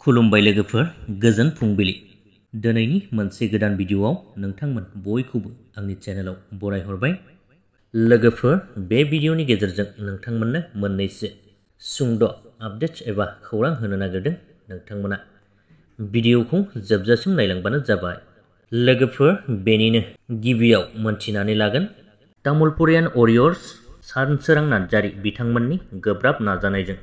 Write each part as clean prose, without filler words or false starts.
खुलुमबाय लोगोफोर, गोजोन फुंबिलि। दिनैनि मोनसे गोदान भिडिअआव नोंथांमोन बयखौबो आंनि चेनेलाव बरायहरबाय। लोगोफोर, बे भिडिअनि गेजेरजों नोंथांमोननो मोननैसो सुंद' आपडेट एबा खौरां होनो नागिरदों। नोंथांमोना भिडिअखौ जोबजासिम नायलांबानो जाबाय। लोगोफोर, बेनिनो गिबियाव मोनथिनानै लागोन तामुलपुरियान वारियर्स सानसोरां नार्जारी बिथांमोननि गोब्राब नाजानायजों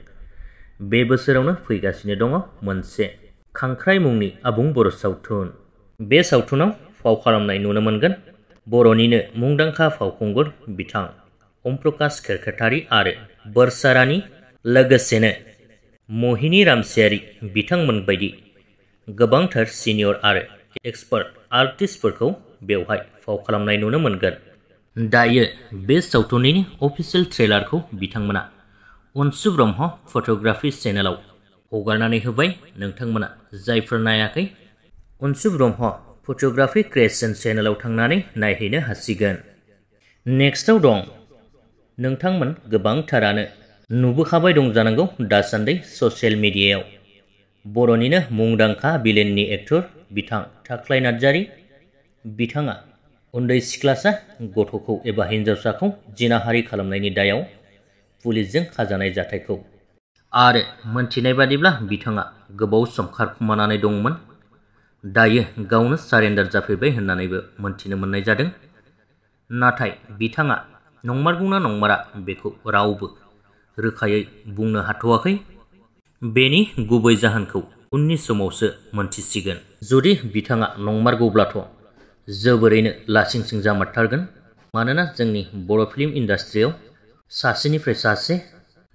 बे बोसोरावनो फैगासिनो दङ मोनसे खांख्राइ मुंनि आबुं बर' सावथुन। बे सावथुनाव फाव खालामनाय नुनो मोनगोन बर'निनो मुंदांखा फावखुंगुर बिथां अम प्रकाश खेरखेतारि आरो बोरसारानि, लोगोसेनो महिनी रामसियारि बिथांमोन बायदि गोबांथार सिनियर आरो एक्सपार्ट आर्टिस्टफोरखौ बेवहाय फाव खालामनाय नुनो मोनगोन। दायो बे सावथुननि अफिसियेल ट्रेलारखौ बिथांमोना अनसु ब्रह्म फट'ग्राफि चेनेलाव हगारनानै होबाय। नोंथांमोना जायफोर नायाखै, अनसु ब्रह्म फट'ग्राफि क्रिएशन चेनेलाव थांनानै नायहैनो हासिगोन। नेक्स्टआव दं, नोंथांमोन गोबांथारानो नुबोखाबाय दं जानांगौ दासान्दि ससियेल मिडियायाव बर'निनो मुंदांखा भिलेननि एक्टर बिथां थाख्लाइ नार्जारी बिथाङा उन्दै सिख्लासा गथ'खौ एबा हिन्जावसाखौ जिनाहारि खालामनायनि दायाव पुलिसजों खाजानाय जाथायखौ आरो मोनथिनाय बादिब्ला बिथाङा गोबाव सम खारखुमानानै दंमोन। दायो गावनो सारेन्डार जाफैबाय होननानैबो मोनथिनो मोननाय जादों। नाथाय बिथाङा नंमारगौना नंमारा बेखौ रावबो रोखायै बुंनो हाथ'वाखै। बेनि गुबै जाहोनखौ उननि समावसो मोनथिसिगोन। जुदि बिथाङा नंमारगौब्लाथ' जोबोरैनो लासिंसिं जामारथारगोन। मानोना जोंनि बर' फिल्म इन्डास्ट्रियाव सासेनिफ्राय सासे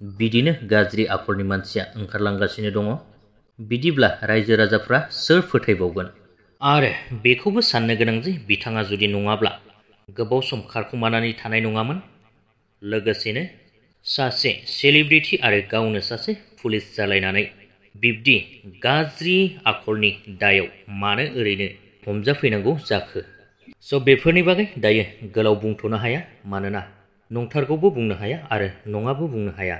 बिदिनो गाज्रि आखलनि मानसिया ओंखारलांगासिनो दङ। बिदिब्ला रायजो राजाफ्रा सोर फोथायबावगोन? आरो बेखौबो साननो गोनां जे बिथाङा जुदि नङाब्ला गोबाव सम खारखुमानानै थानाय नङामोन। लोगोसेनो सासे सेलिब्रिटि आरो गावनो सासे पुलिस जालायनानै बिब्दि गाज्रि आखलनि दायाव मानो ओरैनो हमजाफैनांगौ जाखो? स' बेफोरनि बागै दायो गोलाव बुंथ'नो हाया। मानोना नंथारगौबो बुंनो हाया आरो नङाबो बुंनो हाया।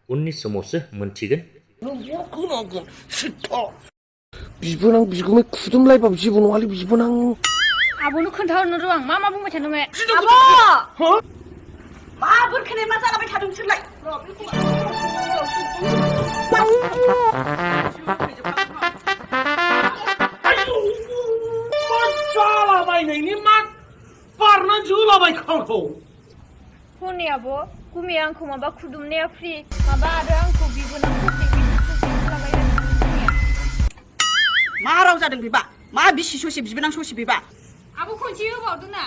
उननि समावसो मोनथिगोन। बिबोनां बिगुमै खुदुमलायबाबो जेबो नङालै बिबोनां। आब'नो खोन्थाहरनो र' आं मा बुंबाय थादों बे? आब'! माबोर खोनाय मा जालाबाय थादों बिसोरलाय? जालाबायनायनि मा बारना जोलाबायखो आंखौ? हनै आब', गुमैया आंखौ माबा खुदुमनाया फ्रि माबा आरो आंखौ बिबोनां ससे मा राव जादों बेबा? मा बिसि ससे बिबोनां ससे बेबा? आब' खनसे होबावदो ना।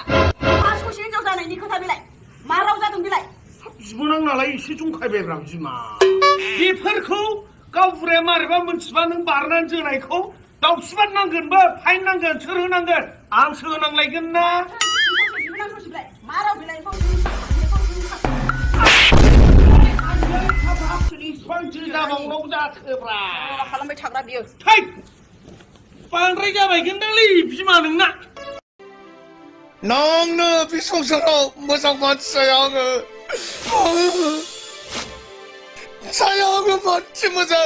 मा ससे हिनजाव जानायनि खोथा बेलाय? मा राव जादों बेलाय? बिबोनां नालाय एसे जंखायबायब्रा बिमा। बेफोरखौ गावबुराया मारैबा मोनथिबा नों बारनानै जोनायखौ दाउखिबाद नांगोनबो, फाइन नांगोन, सोर होनांगोन? आंसो होनांलायगोन ना। बिबोनां ससे बेलाय मा राव बेलाय? जाबावनांगौ जाखोब्रा खालामबाय थाग्रा बियो। थै, बांद्राय जाबायगोनदांलै बिमा नोंना। नोंनो बे संसाराव मोजां मानसि जाया आङो। जाया आङो मानसि मोजां।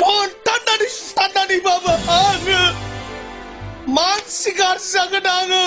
बुथारनानै सुथारनानैबाबो आङो मानसि गाज्रि जागोन आङो।